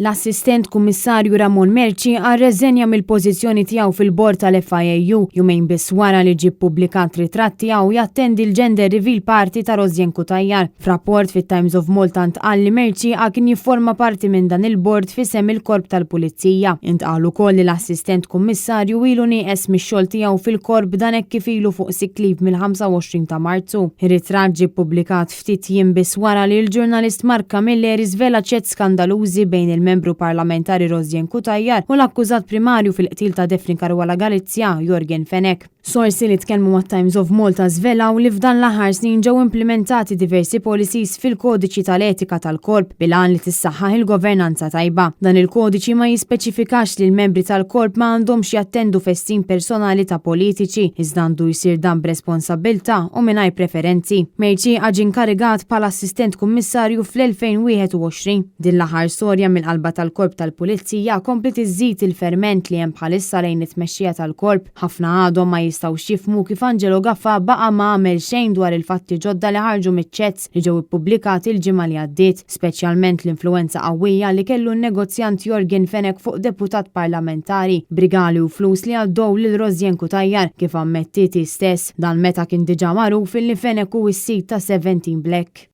L-Assistent Kummissarju Ramon Mercieca rreżenja mill-pożizzjoni tiegħu fil-bord tal-FIAU jumejn biss wara li ġie ppubblikat ritratt tiegħu jattendi l-gender reveal party ta' Rosianne Cutajar. F'rapport fit-Times of Malta ntqal li Mercieca kien jifforma parti minn dan il-bord f'isem il-Korp tal-Pulizija. Intqal ukoll li l-Assistent Kummissarju ilu nieqes mix-xogħol tiegħu fil-Korp dan hekk kif ilu fuq sick leave mill-25 ta' Marzu. Ir-ritratt ġie ppubblikat Ftit jiem biss wara li l-ġurnalist Mark Camilleri żvela chats skandalużi bejn il-Membru Parlamentari Rosianne Cutajar u l-akkużat primarju fil-qtil ta' Daphne Caruana Galizia, Yorgen Fenech. Sorsi li tkellmu mat-Times of Malta żvelaw li f'dan l-aħħar snin ġew implimentati diversi policies fil-kodiċi tal-etika tal-Korp bil-għan li tissaħħaħ il-governanza tajba. Dan il-kodiċi ma jispeċifikax li l-membri tal-Korp ma għandhomx jattendu festin personali ta' politiċi, iżda għandu jsir dan b'responsabbiltà u mingħajr preferenzi. Mercieca ġie inkarigat bħala Assistent Kummissarju fl-2021. Din l-aħħar storja mill-qalba tal-Korp tal-Pulizija kompliet iżżid il-ferment li hemm bħalissa lejn it-tmexxija tal-Korp. Ħafna għadhom ma jistgħux jifhmu kif Angelo Gafà baqa' ma għamel xejn dwar il-fatti ġodda li ħarġu miċ-chats li ġew ippubblikati l-ġimgħa li għaddiet, speċjalment l-influwenza qawwija li kellu n-negozjant Yorgen Fenech fuq deputat parlamentari, b'rigali u flus li għaddew lil Rosianne Cutajar, kif ammettiet hi stess. Dan meta kien diġà magħruf illi Fenech hu s-sid ta' Seventeen Black.